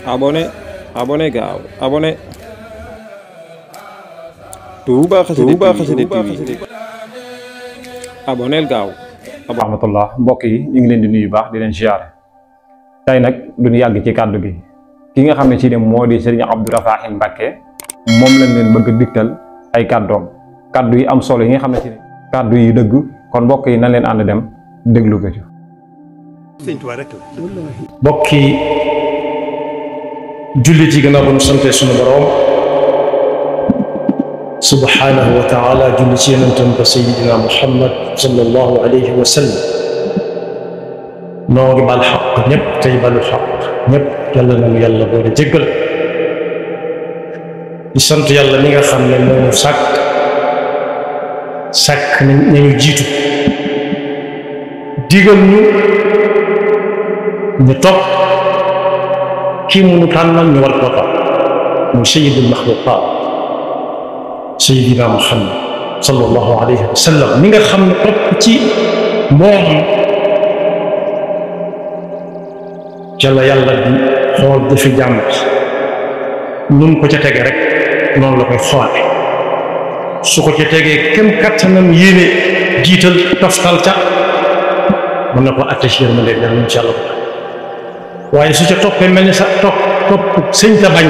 abonné abonné gaaw abonné Touba Xassida TV abonneel gaaw rahmatullah mbokk yi ñu ngi leen di nuyu baax di leen ziar tey nag duñu yàgg ci kàddu gi ki nga xam ne ci ne moo di Serigne Abdou Rafahi Mbacké moom lañ leen bëgg a digtal ay kàddoom kàddu yi am solo yi nga xam ne ci ne kàddu yi dëgg kon mbokk yi nañ leen ànd dem déglu ko ci mbokki jullit yi gannaaw ba ñu sante sunu boroom subhanahu wa taala julli ci yonentam ba sayidina muhammad sallallahu alayhi wa sallam noo ngi bal xaq ñëpp tey balu xaq ñëpp yàlla nañu yàlla boole jéggal di sant yàlla mi nga xam ne moonu sàkk nañu jiitu digal ñu topp kii mu nu tànnal ñu war koo topp muy sayyidul maxluqaat sayyidina muhammad sallallahu alayhi wa sallam mi nga xam ne topp ci moom ca la yàlla di xool jëfi jàmm nu mu ko ca tege rek noonu la koy xoole su ko ca tegee kem kattanam yéene jiital toftal ca mën na ko attaché ma leen yàlla incha allah waaye su ca toppee mel ni sa topp sëñ ta bañ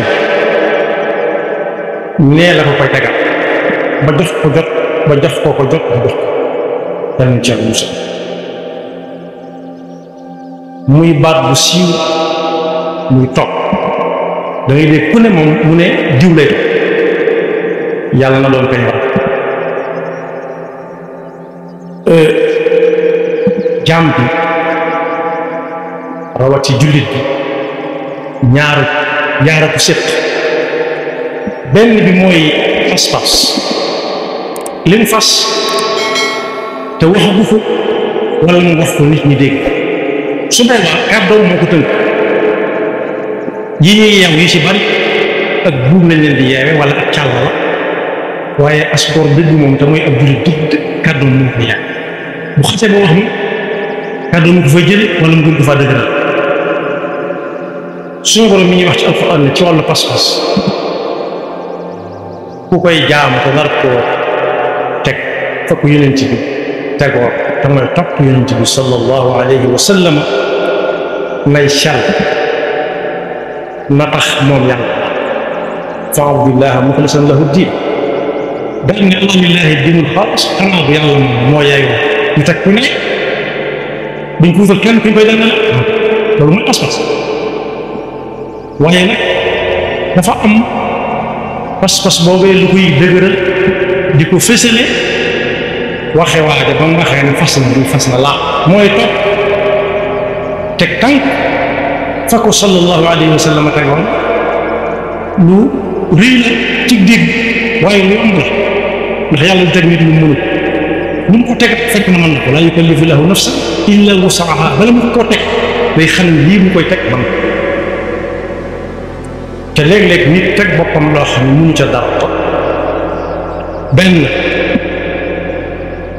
nee la ko koy tegal ba jox ko jot ba jox ko ko jot ba jox ko yàlla incha allah musa muy baat bu siiw muy topp da ngay dégg ku ne moom mu ne diw lay yàlla na doon koy war jaam bi rawati jullit bi ñaara ko séq benn bi mooy fas-fas lim fas te waxagu ko wala mu wax ko nit ñi dégg su boobaa kàddoom moo ko tënk yi ñuy yeew yi ci bari ak buum lañ leen di yeewe wala ak càll la waaye askor dëgg moom te mooy ab jullit dëgg kàddoom moo ko yeew bu xasee ba wax ni kàddoom mu ko fay jële wala mu ko fa dëgg suñu borom mi ñuy wax ci alxuraan ne ci wàllu pas-pas ku koy jaam te nar koo teg fa ko yonent bi tegoo te mooy topp yonent bi sallallahu alayhi wa sallam nay sell na tax moom yàlla fa abdillahi muxlisan lahu diin dañ ne alhamdulillahi diinul xaalis xanaa bu yàlla moo yaayoo ñu teg ku ne duñ ko wutal kenn kuñ koy dal loolu mooy pas-pas waaye nag dafa am pas-pas boobee lu koy dëgëral di ko fësale waxe waaje ba mu waxee ne fas na laa mooy topp teg tànk fa ko sallallahu alayhi wa sallam tegoon lu rëy la ci dégg waaye lu am la ndax yàlla du teg nit lu mënul lu mu ko teg fekk na mën na ko laa yukallifu lahu nafsan illa wusaha bala mu ko teg day xam ne lii mu koy teg man te léeg-léeg nit teg boppam loo xam ne mënu ca dara benn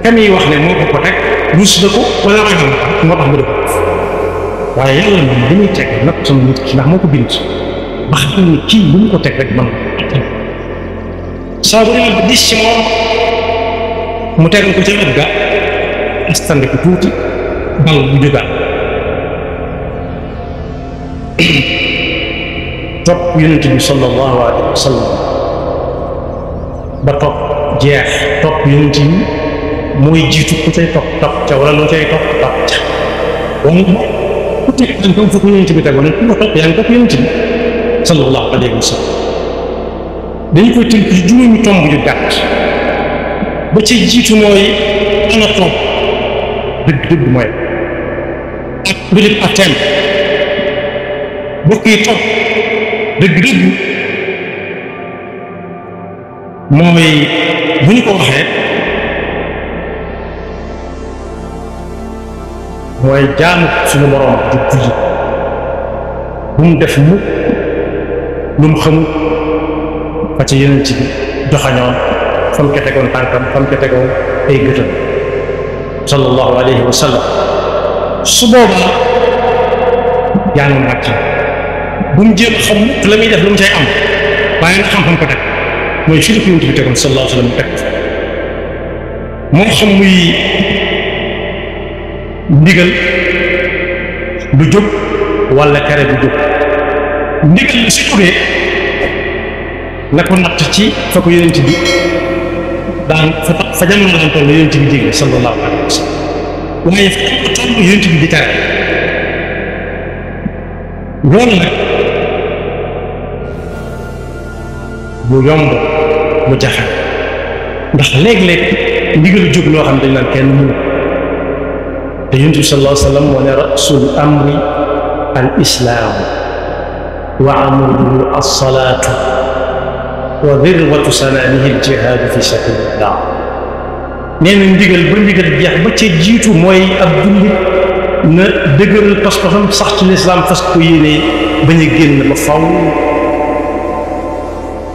kan yi wax ne moo ko teg ruus na ko wala ragal moo tax mu def waaye yàlla moom dañuy teg natt sama nit ki ndax moo ko bind ba xam ne kii bu mu ko teg rek man saa bu demee ba dis ci moom mu tegal ko ca wet ga astande ko tuuti bal bu jógaat topp yonent bi sallallahu alayhi wa sallam ba topp jeex topp yonent yi mooy jiitu ku cay topp ca wala loo cay topp ca waaye ku teg tànkam fa ko yonent bi tegoon ku ko topp yaa ngi topp yonent bi sallallahu alayhi wa sallam dañu koy tënk ci juróomi tomb yu gàtt ba ca jiitu mooy ana topp dëgg mooy ak mbirib atem bokk yi topp dëgg mooy bu ñu ko waxee mooy jaamu suñu borom di julli bu mu def mukk lu mu xamul fa ci yeneen ci bi joxañoon fa mu ko tegoon tànkam fa mu ko tegoon ay gëtam sallallahu alayhi wa sallam su boobaa yaa ngi màcc bu mu jéem a xam te la muy def lu mu cay am waaye nga xam-xam ko teg mooy fii la ko yonent bi tegoon sallallahu alayhi wa sallam teg moo xam muy ndigal du jóg wala tere du jóg ndigal li su jógee na ko natt ci fa ko yonent bi daan fa jamono daan toll yonent bi digle sallallahu alayhi wa sallam waaye fa ko toll yonent bi di tere loolu nag bu yomb bu jafe ndax léeg-léeg ndigalu jóg loo xam ne dañ naan kenn mënu te yonent bi sallallahu alayhi wa sallam moo ne rasul amri al islaam wa amuduhu as-salaatu wa dirwatu sanaanihi al jihaadu fi sabilillah nee na ndigal ba ndigal jeex ba ca jiitu mooy ab jullit na dëgëral pas-pasam sax ci lislaam fas ko yéene bañ a génn ba faw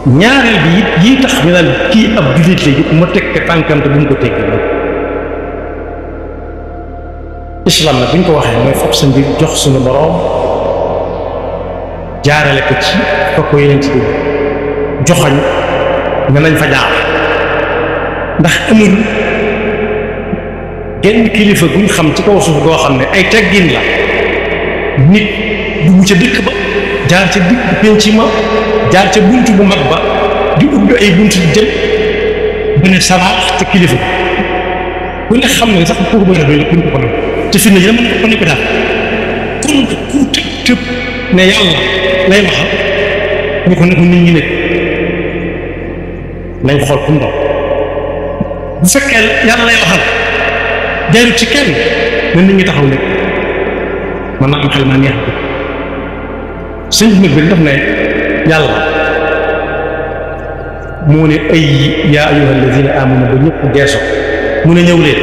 ñaareel bi it yii tax ñu naan kii ab jullit la it ma teg ko tànkam te bu mu ko tegg islam nag bu ñu ko waxee mooy fab sa mbir jox suñu boroom jaarale ko ci fa ko yeneen ci dugg joxañ nga nañ fa jaar ndax amul genn kilifa guñ xam ci kaw suuf goo xam ne ay teggin la nit dugg ca dëkk ba jaar ca digg penc ma jaar ca bunt bu mag ba di ubbi ay bunt di jël ba ne saraax ca kilifa ku ne xam ne sax pour bëri doy la kuñ ko te fi ne yi mën ko ne ko daal kon ku tëb tëb ne yàlla lay waxal ñu ko ne ko nit ñi ne nañ xool ku ndaw bu fekkee yàlla lay waxal jaaru ci kenn na nit ñi taxaw ne man naa am xel maa neex sëñ bi bi daf ne yàlla moo ne ay yaa ayyuha alladina amanu ba ñëpp geeso mu ne ñëw leen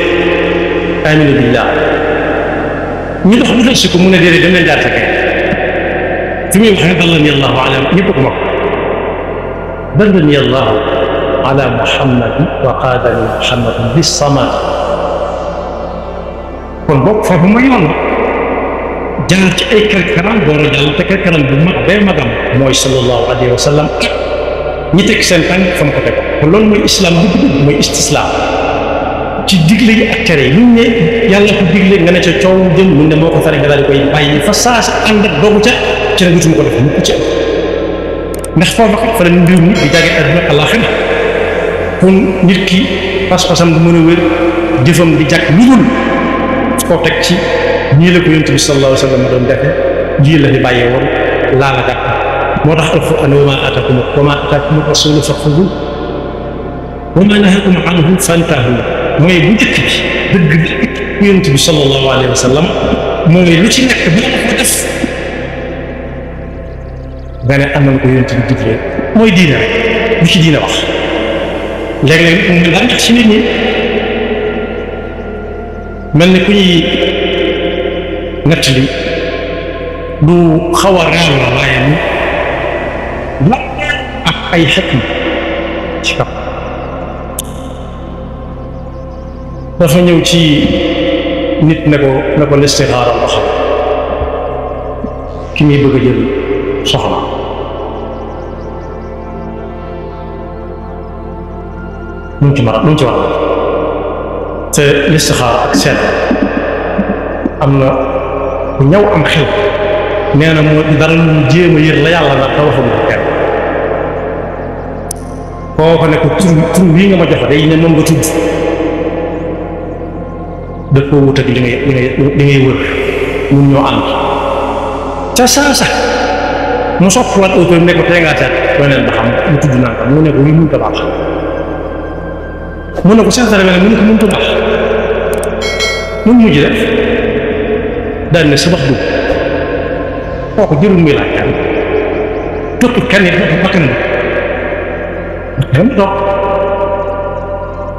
aminu billah ñu dox bu dal si ko mu ne déedéet dañ leen jaar sa kay fi muy wax ne dallani allahu ala ñëpp ko mag dallani allahu ala muhammad wa qaadani muhammad bis samad kon boog foofu ma yoon jaar ci ay kër-këram door a jàll te kër-këram bu mag bee magam mooy sallallahu alayhi wa sallam ak ñi teg seen tànk fa mu ko teg kon loolu mooy islam bu dugg mooy istislaam ci digle yi ak tere yi luñ ne yàlla ko digle nga ne ca coow jëm mun ne moo ko tere nga daal di koy bàyyi fa saa si ànd ak doogu ca ci ne dutuma ko def mu ci am ndax foofu kat fa la mbirum nit di jàgge àdduna àllaaxira kon nit ki pas-pasam du mën a wér jëfam di jàkk lu dul koo teg ci ñii la ko yonent bi sallallahu alayhi wa sallam doon defe lii la fi bàyyee woon laa la jàpp moo tax alquran wa maa ataakum rasulu faxuduuhu wa maa nahaakum anhu fantahuu mooy bu njëkk bi dëgg bi yonent bi sallallahu alayhi wa sallam mooy lu ci nekk ba ko def nga ne am na ko yonent bi diglee mooy diine rek lu ci diine wax léeg-léeg mu daan tax ci nit ñi mel ni ku ñuy nettali lu xaw a raar la waaye ni la ak ay xekma ci kaw dafa ñëw ci nit ne ko listixaara ba xam ki muy bëgg a jël soxna lu mu ci war a te listixaara ak seet am na ku ñëw am xel nee na moo dara lu jéem a yër la yàlla na te waxul ko kenn kooku ne ko tur bii nga ma jox day ne moom nga tudd daf koo wut ak li ngay wër mun ñoo ànd ca saa sax mu soppiwaat auto ne ko tey ngaa seet weneen ba xam mu tudd naa ko mu ne ko lii mënut a baax mu ne ko seet dara mu ne ko mënut a baax mun mujj def daal ne sabax dugg kooku jërul muy laaj kenn topp kenn it dafa bakkan bi bakkan topp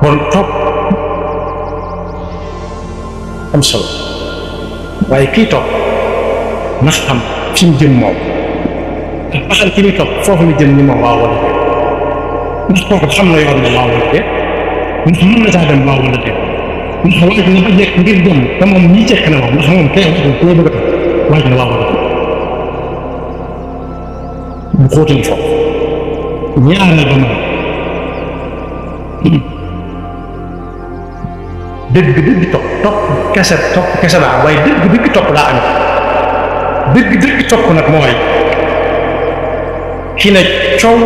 kon topp am solo waaye kii topp na xam fi mu jëm moom te baxal ki muy topp foofu mu jëm ni moom waaw wala déet ndax kooku xam na yoon na waaw wala déet ndax mën na saa dem waaw wala déet ndax waaj na ba jekk ngir dem te moom ñii jekk na moom ndax moom kay ku bëgg a topp waaj na waaw wala déet bu xóotal foofu ñaareel ba moom dëgg topp kese laa waaye dëgg topp laa am dëgg topp nag mooy ki ne coow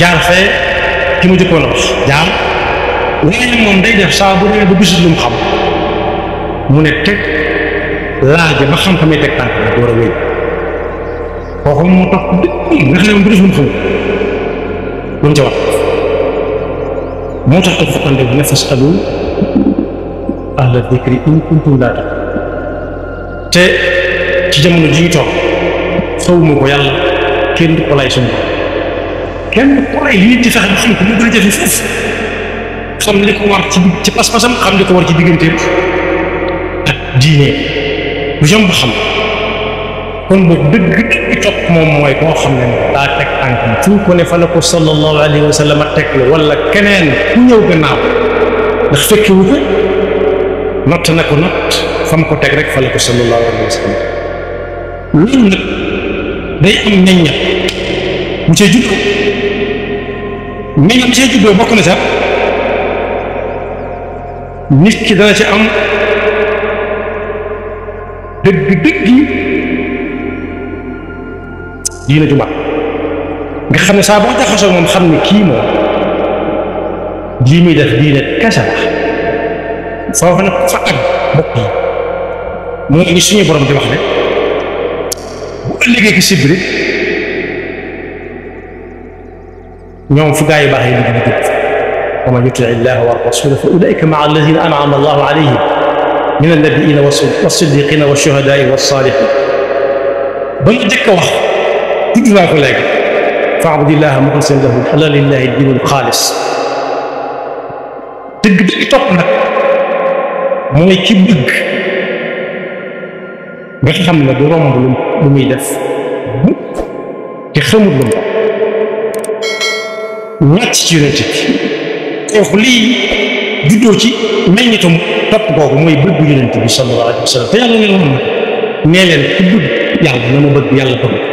jaar fee ki mu jëkkoon a wax jaar waaye moom day def saa bu dee ba gisul lu mu xam mu ne teg laaja ba xam-xamee teg tànk nag war a wéy kooku mu topp dëgg nga xam ne moom bu def lu mu xam lu mu ca wax moo tax alxuraan def ne fasalu ahla dikri in kuntum laa ta'lamuun te ci jamono ji ñu toog xawma ko yàlla kenn du ko lay suñu kenn du ko lay nit ci fexe ba xam ko mu gën a jafe foofu xam li ko war ci pas-pasam xam li ko war ci digganteem ak diine bu jëm ba xam kon boobu dëgg topp moom mooy koo xam ne daa teg tànkam fu ko ne fa la ko sallallahu alayhi wa sallam teg la wala keneen ku ñëw gannaaw ndax fekke wu ko natt na ko natt fa mu ko teg rek fa la ko sallallahu alayhi wa sallam loolu nag day am meññat mu cee juddoo meññat mu cee juddoo bokk na sax nit ki dana ci am dëgg diina ju mat nga xam ne saa boo jaxasoo moom xam ne kii moom lii muy def diine kese la foofu nag fa ak bokk yi mooy ni suñu borom di wax ne bu ëllëgee ki sibri ñoom fu gaa yi baax yi di dugg wa man yuti illaha wa rasula fa ulaika maa alladina an'ama allahu alayhim min annabiyina was-siddiqina wash-shuhadaai was-saalihin ba nga jëkk a wax tudd naa ko léegi fa'budillaha mukhlisan lahu ala lillahi diinul xaalis dëgg topp nag mooy ki bëgg nga xam ne du romb lu muy def te xamul lu mu wàcc ci yonent bi kooku lii juddoo ci meññitum topp kooku mooy bëgg yonent bi sallallahu alayhi wa sallam te yàlla ne moom nee leen ku bëgg yàlla na ma bëgg yàlla bëgg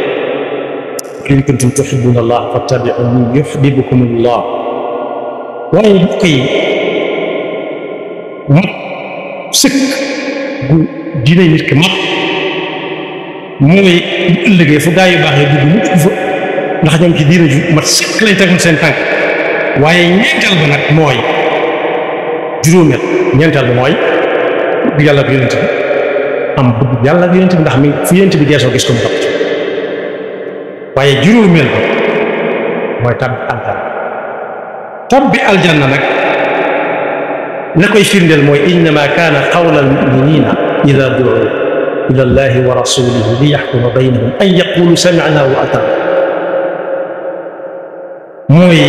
in kuntum tuhibbuna allah fattabi'uni yuhibbukum allah waaye mbokk yi mat sëkk bu diine nit ki mat mooy bu ëllëgee fu gaa yu baax yi dugg mu dugg fa ndax ñoom ci diine ju mat sëkk lañ tegoon seen tànk waaye ñeenteel ba nag mooy juróomeel ñeenteel ba mooy bëgg yàlla ak yonent bi am bëgg yàlla ak yonent bi ndax mi fu yonent bi geesoo gis ko mu topp ci waaye juróomeel ba mooy tabbi aljanna nag la koy firndeel mooy innama kaana qawla almuminina ida duu ila allahi wa rasulihi li yaxkuma baynahum an yaqulu samicna wa atana mooy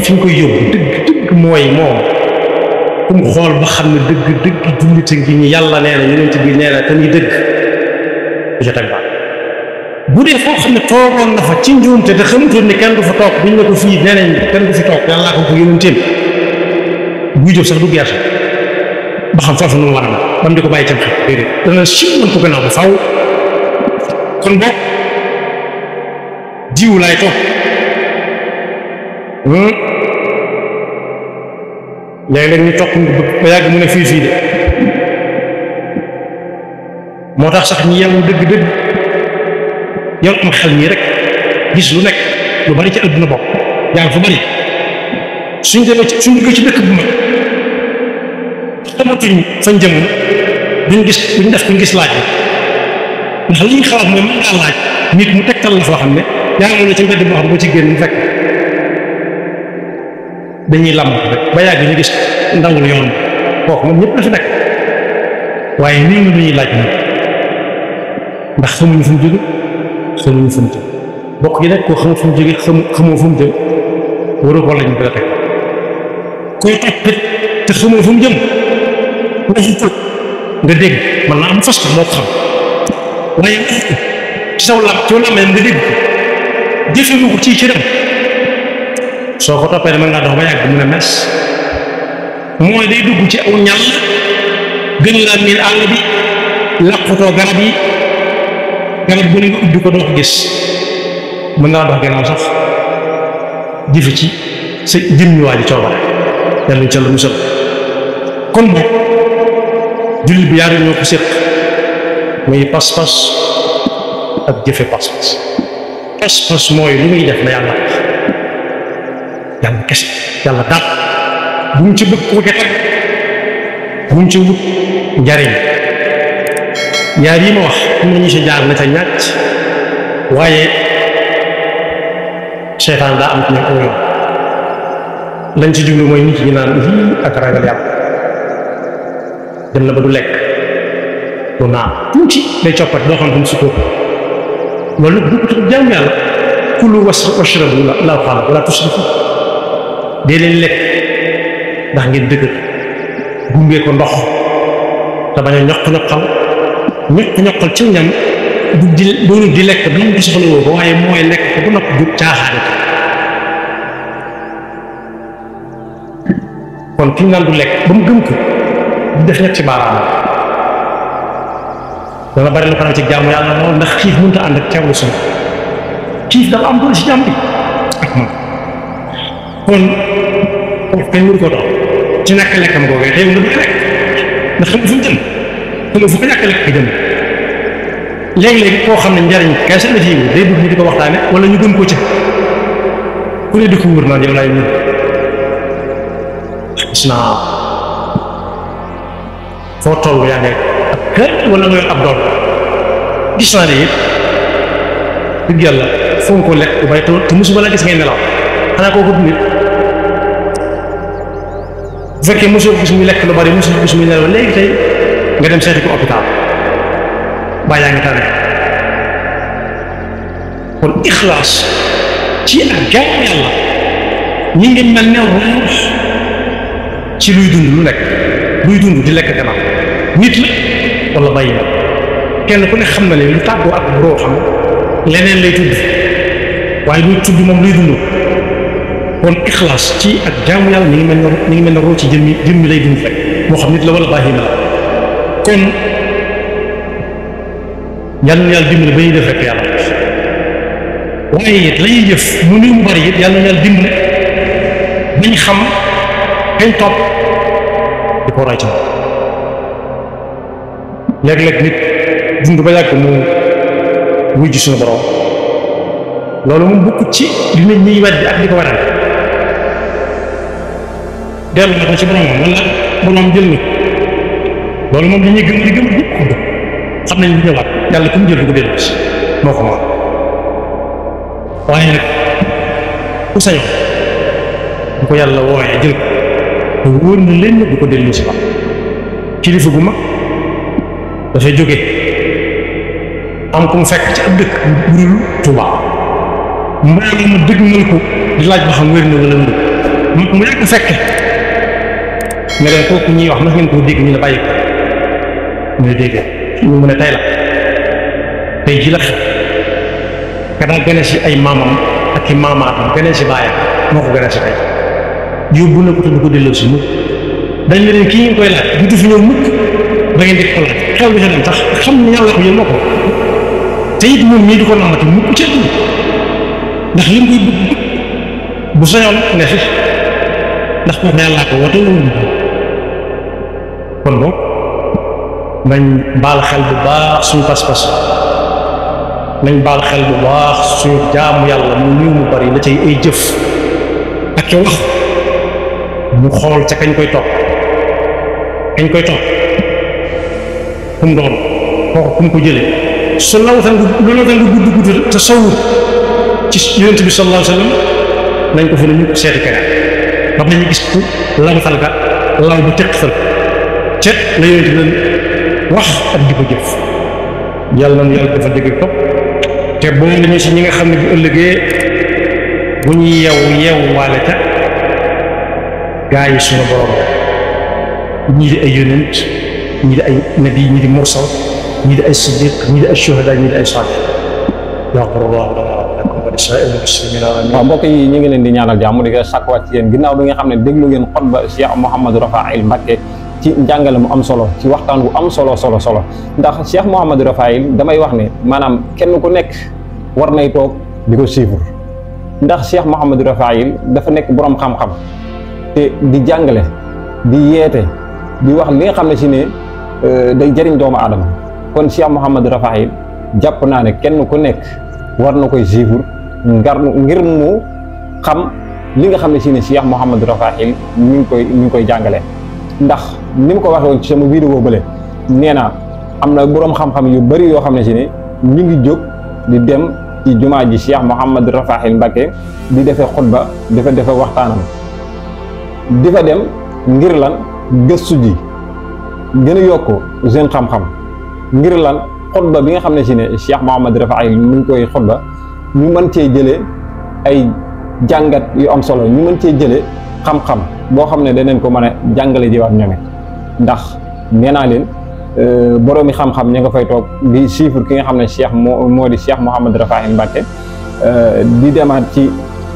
fi ñu koy yóbbu dëgg mooy moom ku mu xool ba xam ne dëgg jullite gi ñu yàlla nee na yonent bi nee na te muy dëgg du ca teg baax bu dee foo xam ne toogoon na fa ci njuumte te xamutoon ne kenn du fa toog biñ ne ko fii nee nañ kenn du fi toog yàllaa ko ko yonenteem buy jóg sax du gerte ba xam foofu nu mu war a ba mu di ko bàyyi tam xel déedéet dana siiwoon ko gannaaw ba faaw kon boog jiw laay toog léeg-léeg ñu toog ba yàgg mu ne fii de moo tax sax ñi yeewu dëgg yow am xel nii rek gis lu nekk lu bari ci àdduna bopp yaa fu bari suñ demee suñ duggee ci dëkk bu mag xamatuñ fañ jëm duñ gis laaj bi ndax li ñu xalaat mooy mën ngaa laaj nit mu tegtal la foo xam ne yaa ngi ne ci mbedd boo xam boo ci génn mu fekk dañuy làmb rek ba yàgg ñu gis ndawul yoon kooku moom ñëpp la fi nekk waaye nii nga ñuy laaj nag ndax xamuñu fu mu jóge xamuñu fu mu jëm bokk yi nag koo xamul fu mu jóge xamoo fu mu jëm waroo ko lañ ko teg koy toppit te xamoo fu mu jëm nga dégg man naa am fas ko moo ko xam waaye ci saw lam ci lamee nga dégg jëfewu ko ci dem soo ko toppee mën ngaa dox ba yàgg mu ne mes mooy day dugg ci aw ñàll gën laa miin àll bi laqutoo garab yi garab bu ne nga ubbi ko doo ko gis mën naa dox gannaaw sax jëfe ci sa jëmmi waa ji coobare yàlla ca la musal kon nag jullit bi yaari ñoo ko séq muy pas-pas ak jëfe pas-pas pas-pas mooy lu muy def na yàlla kese yàlla daal bu mu ci bëgg ko teg bu mu ci wut njariñ ñaar yi ma wax am na ñu si jaar na ca ñàkk waaye seytaan daa am ci ñoom yoon lañ ci jublu mooy nit ñi naan lii ak ragal yàlla dem na ba du lekk du naan tuuti day coppat doo xam ne su ko loolu nag bu ko jaamu yàlla kulu washrabu la xaala wala tusrifu dee leen lekk ndax ngeen dëgër gungee ko ndox te bañ a ñoq-ñoqal ci ñam doonu di lekk ba mu soxla woo ko waaye mooy lekk ko ba nopp du caaxaane kon ki ñu naan du lekk ba mu gëm ko di def ñetti baaraam dana bari lu ko ci jaamu yàlla lool ndax xiif mënut a ànd ak teewlu sunu xiif dafa am doole si jàmm bi ak moom kon foofu kenn mënu ko dox ci ñàkk lekkam googee tey nga du lekk ndax xam fu mu jëm xam fu ko ñàkk lekk jëm léegi-léegi koo xam ne njariñ kese la ci day bëgg ñu di ko waxtaane wala ñu gën ko ci ku ne di ko wër naan yow laay wër gis naa foo toll yaa ngi ab kër wala nga yor ab doom gis naa ne it dëgg yàlla foo ko lekk bu bay te musu bala gis ngay nelaw xanaa kooku du nit bu fekkee mosoo gis muy lekk lu bari mosoo gis muy nelaw léegi tey nga dem seeti ko hôpital baa yaa ngi tane kon ixlaas ci ak jaamu yàlla ñi ngi mel ne ruux ci luy dund lu nekk luy dund di lekk gannaaw nit la wala bàyyi na kenn ku ne xam na ne lu tàggoo ak ruux xam leneen lay tudd waaye luy tudd moom luy dund kon ixlaas ci ak jaamu yàlla ñi ngi mel ne ruux ci jëmmi lay dund rek moo xam nit la wala bàyyi na la kon yàlla na yàlla dimbali ba ñuy def rek yàlla waaye it la ñuy jëf mu ni mu bari it yàlla na yàlla dimbali bañ xam kañ topp di ko roy ci léeg-léeg nit dund ba yàgg mu wujj suñu borom loolu moom bokkut ci li nit ñiy weddi ak di ko waral dellu na ko ci borom wala borom jël na loolu moom dañuy gëm di gëm ñëpp xam nañ li ñëwaat yàlla ku mu jël du ko dellu si moo ko moom waaye nag ku sañoon bu ko yàlla wooyee jël ko wóor na leen du ko dellu si wax kilifa gu mag dafay jóge am ku mu fekk ci ab dëkk bu dul Tuubaa mbooloo ma dëgg nal ko di laaj ba xam wér na wala wér mu yàgg fekke nga leen kooku ñuy wax ndax ngeen koo dégg ñu ne bàyyi ko ñu ne déggee ñu mu ne tey la tey ji la xew ka daa gane si ay maamam ak i maamaatam gane si baayam moo ko gane si tey yóbbu na ko te du ko delloo si mukk dañ ne leen kii ngeen koy laaj du fi ñëw mukk ba ngeen di ko laaj xew bi sa dem tax xam ne yàlla ko yéen moo ko te it moom ñii di ko namati mukk ci àdduna ndax li mu koy bëgg bu sañoon ne fi ndax kooku yàllaa ko woote loolu kon boog nañ baal xel bu baax suñu pas-pas nañ baal xel bu baax suñu jaamu yàlla mu néew mu bari la cay ay jëf ak ca wax mu xool ca kañ koy topp kum doon kooku kum ko jëlee su lawtan gu gudd te sawut ci yonent bi sallallahu alayhi wa sallam nañ ko fa ne ñu seeti keneen ndax dañuy gis ku lawtal ga law bu teqtal ca la yonent bi wax ak di ko jëf yàlla na yàlla dafa dégg topp te boole ñu si ñi nga xam ne bu ëllëgee bu ñuy yeewu waale ca gaa yi suñu borom ñii di ay yonent ñii di ay nabi ñii di mursal ñii di ay siddiq ñii di ay shuhada ñii di ay salih yaxfirullahu lana wa lakum wa li saa'iril muslimina amin. waaw mbokk yi ñu ngi leen di ñaanal jàmm di ko sàkkuwaat ci yéen ginnaaw bi nga xam ne déglu ngeen xutba Cheikh Mouhamadou Rafail Mbacké ci njàngale mu am solo ci waxtaan bu am solo ndax Cheikh Mouhamadou Rafail damay wax ne maanaam kenn ku nekk war nay toog di ko suivre ndax Cheikh Mouhamadou Rafaïl dafa nekk borom xam-xam te di jàngale di yeete di wax li nga xam ne si ne day jëriñ doomu aadama kon Cheikh Mouhamadou Rafaïl jàpp naa ne kenn ku nekk war na koy suivre ngir mu xam li nga xam ne si ne Cheikh Mouhamadou Rafaïl mi ngi koy jàngale ndax ni mu ko waxee woon ci sama vidéo bële nee naa am na boroom xam-xam yu bari yoo xam ne si ne ñu ngi jóg di dem ci jumaa ji Cheikh Mouhamadou Rafaïl Mbacké di defee xutba defe waxtaanam di fa dem ngir lan gëstu ji gën a yokk seen xam-xam ngir lan xutba bi nga xam ne si ne Cheikh Mouhamadou Rafaïl mu ngi koy xutba ñu mën cee jëlee ay jàngat yu am solo ñu mën cee jëlee xam-xam boo xam ne danañ ko mën a jàngale jiwaat ñoom it ndax nee naa leen boroomi xam-xam ña nga fay toog di chiffre ki nga xam ne Cheikh moo di Cheikh Mouhamadou Rafaïl Mbacké di demaat ci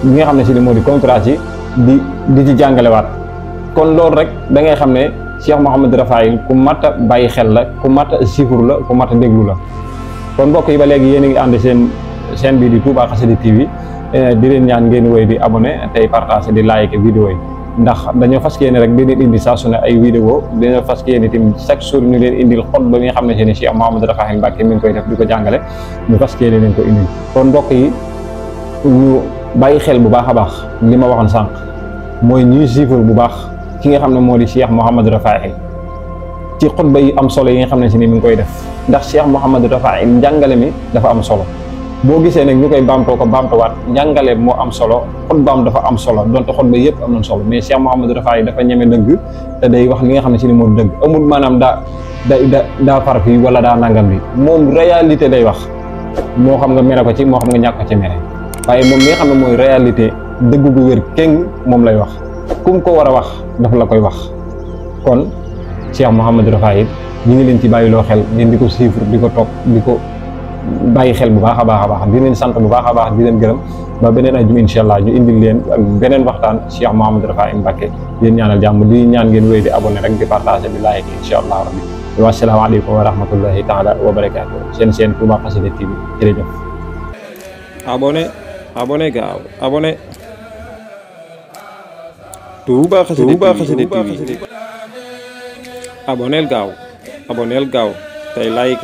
li nga xam ne si ne moo di conférence yi di ci jàngalewaat kon loolu rek da ngay xam ne Cheikh Mouhamadou Rafaïl ku mat a bàyyi xel la ku mat a chiffre la ku mat a déglu la kon mbokk yi ba léegi yéen a ngi ànd seen chaîne bi di Touba Xassida TV di leen ñaan ngeen wéy di abonné tey partager di like vidéo yi ndax dañoo fas yéene rek di leen indi saa su ne ay vidéo dañoo fas yéene tamit chaque jour ñu leen indil xutba bi nga xam ne seeni Cheikh Mouhamadou Rafaïl Mbacké mi ngi koy def di ko jàngale ñu fas yéene leen ko indil kon mbokk yi ñu bàyyi xel bu baax a baax li ma waxoon sànq mooy ñuy suivre bu baax ki nga xam ne moo di Cheikh Mouhamadou Rafaïl ci xutba yi am solo yi nga xam ne si ni mi ngi koy def ndax Cheikh Mouhamadou Rafaïl njàngale mi dafa am solo boo gisee nag ñu koy baamtoo ko baamtuwaat njàngale moo am solo xutbaam dafa am solo donte xutba yëpp am nañ solo mais Cheikh Mouhamadou Rafaïl dafa ñeme dëgg te day wax li nga xam ne si ni moo dëgg amul maanaam daa far fii wala daa nangam bi moom réalité day wax moo xam nga mere ko ci moo xam nga ñàkk ko ci mere waaye moom mi nga xam ne mooy réalité dëgg gu wér kéng moom lay wax kum ko war a wax dafa la koy wax kon Cheikh Mouhamadou Rafaïl ñu ngi leen ci bàyyiloo xel ngeen di ko suivre di ko topp di ko bàyyi xel bu baax a baax di leen sant bu baax a baax di leen gërëm ba beneen ajum incha allah ñu indil leen ak beneen waxtaan Cheikh Mouhamadou Rafaïl Mbacké yéen ñaanal jàmm di ñaan ngeen wéy di abonné rek di partager di like incha allah rabbi wasalaamaaleykum wa rahmatullahi taala wa barakaatu seen Touba Xassida TV jërëjëf. abonné gaaw abonné Touba Xassida TV abonneel gaaw tey like